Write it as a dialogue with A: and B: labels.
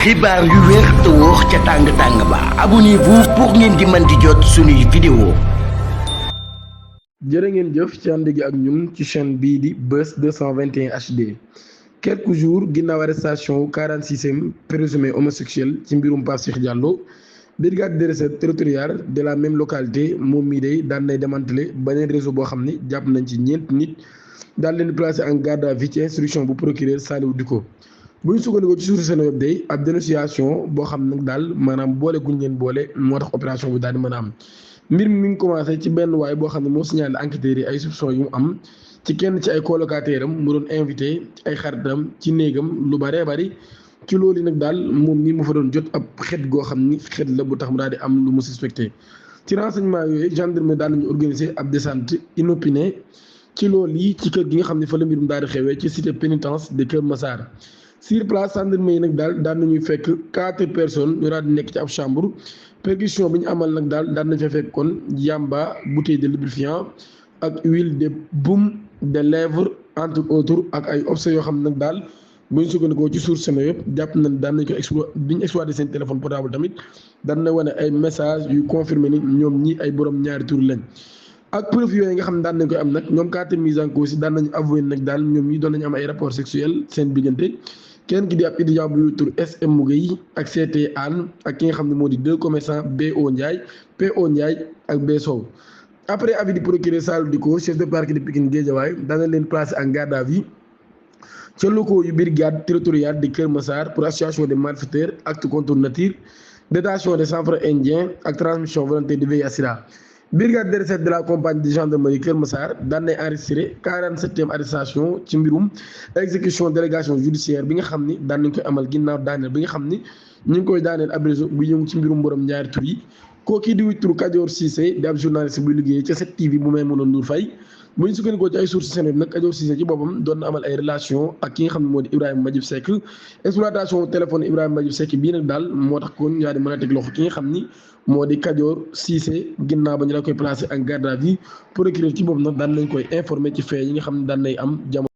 A: xibaar yu wér te wóor ca tàng ba abonnez-vous pour ngeen di mën di jot suñuy vidéo.
B: jërë ngeen jëf ci ànd gi ak ñun ci chaîne bii di Buzz 221 HD quelques jours ginnaaw arrestation 46e présumé homosexuel ci mbirum Pape Cheikh Diallo brigade de recherche territoriale de la même localité moom mii day daan nay démantelé beneen réseau boo xam ni jàpp nañ ci ñeent nit daal leen placé en garde à vue ci instruction bu procureur Saliou Dicko bu ñu sukkandikoo ci suuf seen web day ab dénonciation boo xam nag daal maanaam boole guñ leen boole moo tax opération bi daal di mën a am. mbir mi ngi commencé ci benn waay boo xam ne moo signalé enquêteurs yi ay soupçons yu mu am ci kenn ci ay colocataire am mu doon invité ay xaritam ci néegam lu bëree bëri ci loolu nag daal moom nii mu fa doon jot ab xet goo xam ni xet la bu tax mu daal di am lu mu suspecté ci renseignement yooyu gendarmerie daal nañu organisé ab descente inopinée ci loolu yi ci kër gi nga xam ne fa la mbirum daal di xewee ci cité pénitence de Kër Massar. sur place gendarmerie yi nag daal daan nañuy fekk 4 personnes ñu daal di nekk ci ab chambre perquisition bi ñu amal nag daal daan nañ fa fekk kon yamba bouteille de lubrifiant ak huile de baume de lèvres entre autres ak ay objets yoo xam ne nag daal bu ñu sukkandikoo ci source seno yëpp jàpp nañ daan nañ ko bi ñu exploité seen téléphone portable tamit daan na wane ay message yu confirmé ni ñoom ñi ay borom ñaari tur lañ ak preuve yooyu nga xam ne daan nañ koy am nag ñoom 4 mise en cause daan nañu avoué nag daal ñoom ñi doon nañu am ay rapport sexuel seen diggante kenn ki di ab étudiant bu tur SM Mugay ak CT Anne ak ki nga xam ne moo di 2 commerçants BO Ndiaye PO Ndiaye ak B Sow après avis du procureur Saliou Dicko chef de parquet de Pikine Guédiawaye dana leen placé en garde à vue ca locaux yu brigade territoriale de Kër Massar pour association des malfaiteurs acte contre nature détention des chanvres indiens ak transmission volontaire de VIH/SIDA. brigade de recherche de la compagnie de gendarmerie Kër Massar daan nay enregistré 47e arrestation ci mbirum exécution délégation judiciaire bi nga xam ni daan nañ koy amal ginnaaw daaneel bi nga xam ni ñu ngi koy daaneel ab réseau bu yëngu ci mbirum borom ñaari tur yi kooku di wut tur Kajoor Cissé di ab journaliste buy liggéey ca 7TV bu may mënoon Ndour Faye bu ñu sukkandikoo ci ay sources seen nag Kajoor Cissé ci boppam doon na amal ay relation ak ki nga xam ne moo di Ibrahima Majib Seck exploitation téléphone Ibrahima Majib Seck bii nag daal moo tax kon yaa di mën a teg loxo ki nga xam ni moo di Kajoor Cissé ginnaaw ba ñu la koy placé en garde à vue procureur ci boobu nag daan nañ koy informé ci fait yi nga xam ne daan nay am jamono